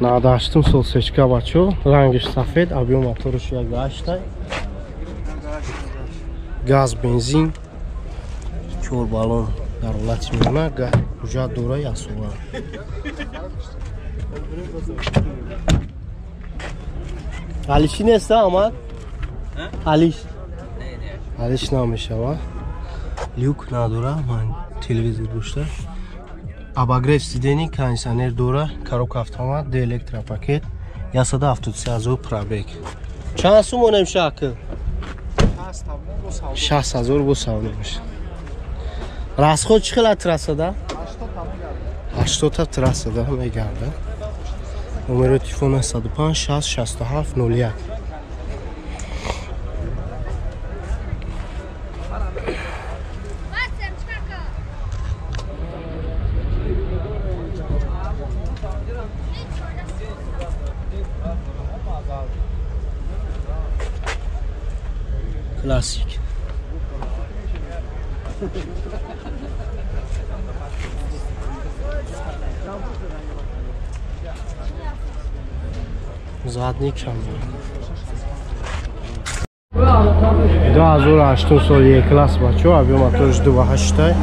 98 сол сечка бачо, рангиш сафед, объем моториш 1.8. Газ, бензин, 4 баллон дар ҳолати миёна, ҳуҷҷат дора ясола. Алиши нест, Амад? Алиш. Алиш намешава. Люк надора, ман телевизор дошта. Обогрев сидений, кондиционер дора, коробка автомат, д электропакет, 173 000 пробег. Чанд сум онем шакл? 60 000 бо савдо мешавад. Расход чӣ хела трассада? 80 та трассада мегардад. Номери телефон 105 6 67 01. Классик. Задний камера. 2008 сол Е-класс бачо, объем моториш 2.8,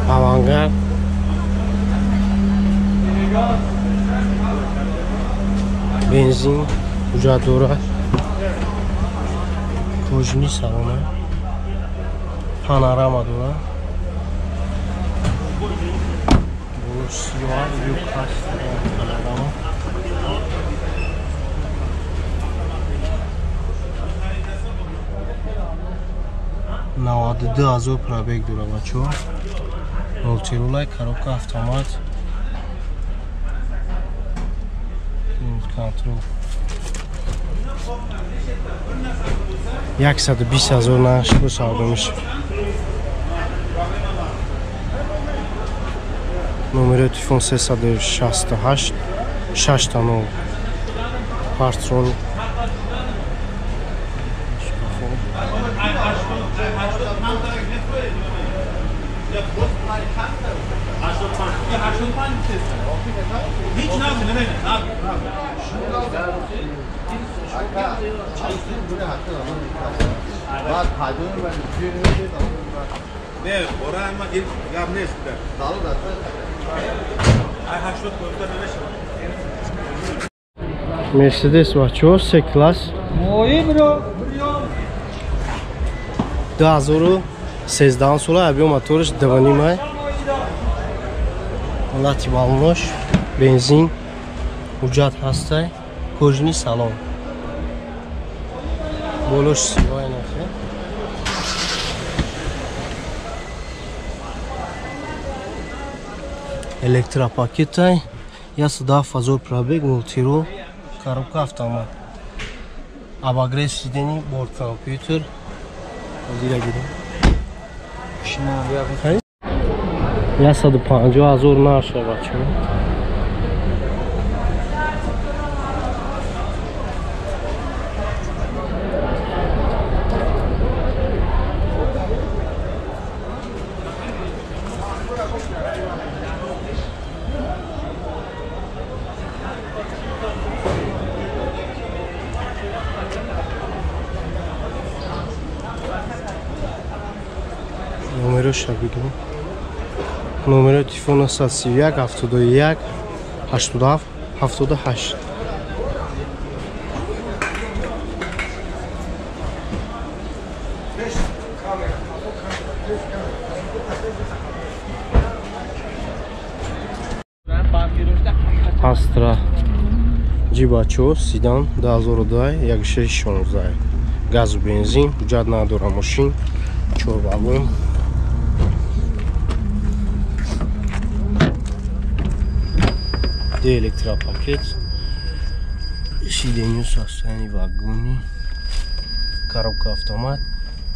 Авангард. Бензин, ҳуҷҷат дорад. Кожини салона. Панорама дорад. Болош сиёҳ, люк ҳаст, панорама. Наваду ду ҳазор пробег дора бачо. Мултирулай, коробка автомат. Контрол. 120 000 нарх бо савдо мешавад. Номери телефон 368 60 Партрон. Мерседес бачо, С класс. 2013 сола, объем моториш 2.5. Ҳолати баллонош, бензин, ҳуҷҷат ҳастай, кожини салон. Болош сиёҳ нахе. Электропакетай, 107 000 пробег, мултирол, коробка автомат. Обогрев сидений, борт компьютер. Зира гирем. 150 000 нарх бачо. Номероша бигирем. Номери телефон 131 71 87 78. Астра Ҷибачо седан 2002 1616. Газу бензин, ҳуҷҷат надора мошин, 4 вагон. Электропакет, сиденью состояние вагони, коробка автомат.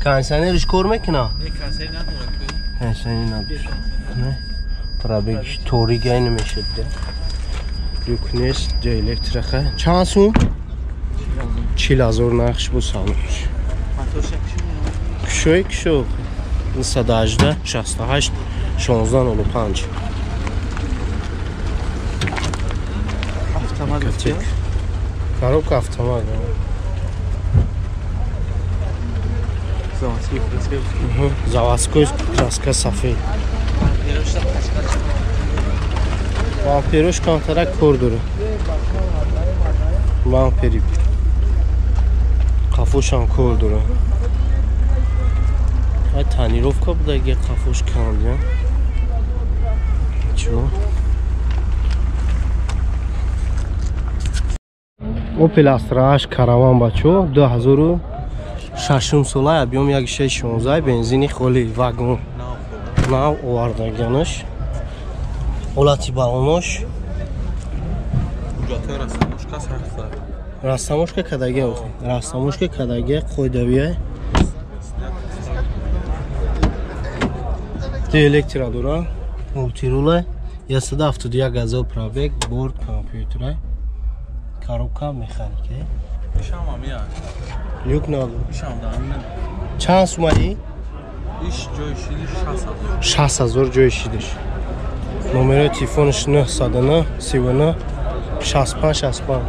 Кондиционериш кор мекуна? Не, кондиционер надорад. Кондиционер надорад. Не. Пробег торигай намешад. Люк нест, электроха. Чанд сум? 40 000 нархш бо салонш. Кушои кушо. 918 68 16 05. Автомат. Коробка автомат. Заводской краска. Заводской краска сафед. Бамперош камтарак кор дора. Бампери қафошам кор дора. Ай тонировка буда ге қафош кандя. Чо? Opel Astra H караван бачо 2006 сола объем 1.16 бензини холи вагон нав овардаганаш. Ҳолати балонош растамошка кадаге, растамошка кадаге қоидавия. Ди электро дора, мултирула, 171 ҳазор пробег, борт компютера, коробка механика. Люк надо. Чанд сумаи? Иш ҷои шидиш 60 ҳазор. 60 ҳазор ҷои шидиш. Номерои телефонаш 909 39 65 65.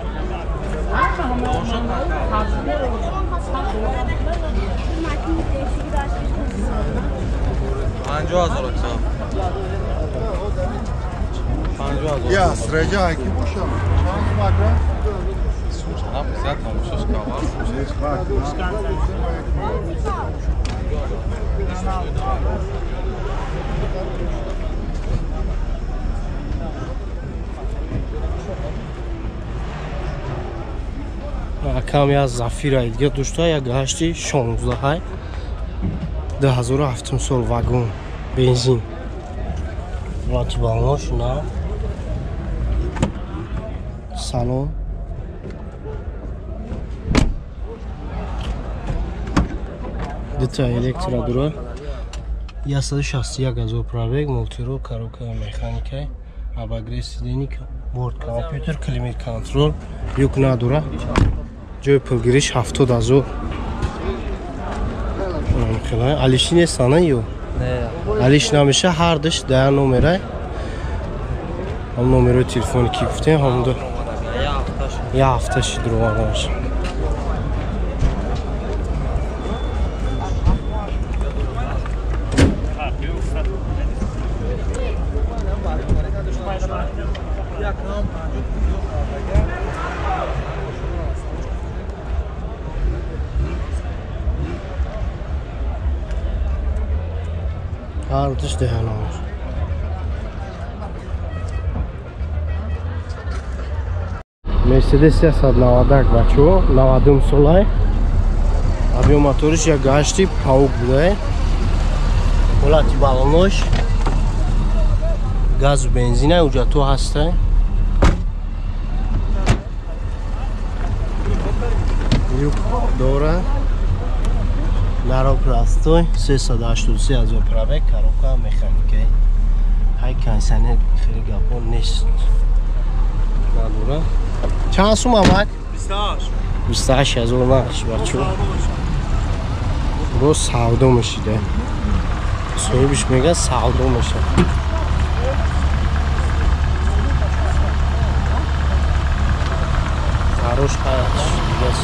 Я среда ки бошам. Чанд сумакра? Акам я Зафира дига дошта як гашти 16 2007 сол вагон бензин. Ҳолати балонош на салон. Дута электро дора. 161 ҳазор пробег, мултирол, коробка механика, обогрев сидений, борт компютер, климат контрол, люк надора. Ҷои пулгириш 70 ҳазор. Алиши нестана ё? Алиш намеша, ҳардаш дар номерай. Ҳам номерои телефони ки гуфтем, ҳамда я ҳафташи дуровардамаш. Ҳардаш деҳаномаш. Мерседес 191 бачо, 90 солай. Объем моториш як гашти паук будай. Ҳолати балонош газу бензина уҷато ҳастай. Люк дора. Нарок растой 383 ҳазор пробег, коробка механика. Ҳай кондиционер хеле гапо нест. Надора. Чанд сум амак? 28. 28 ҳазор нархш бачо. Боз савдо мешида. Соҳибиш мега савдо мешад. Гарош хаятш дигас.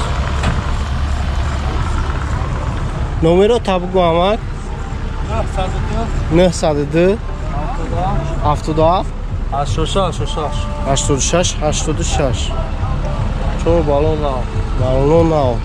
Номеро табгу амак? 902 77 86 86 86. Чор балон нав. Балон нав.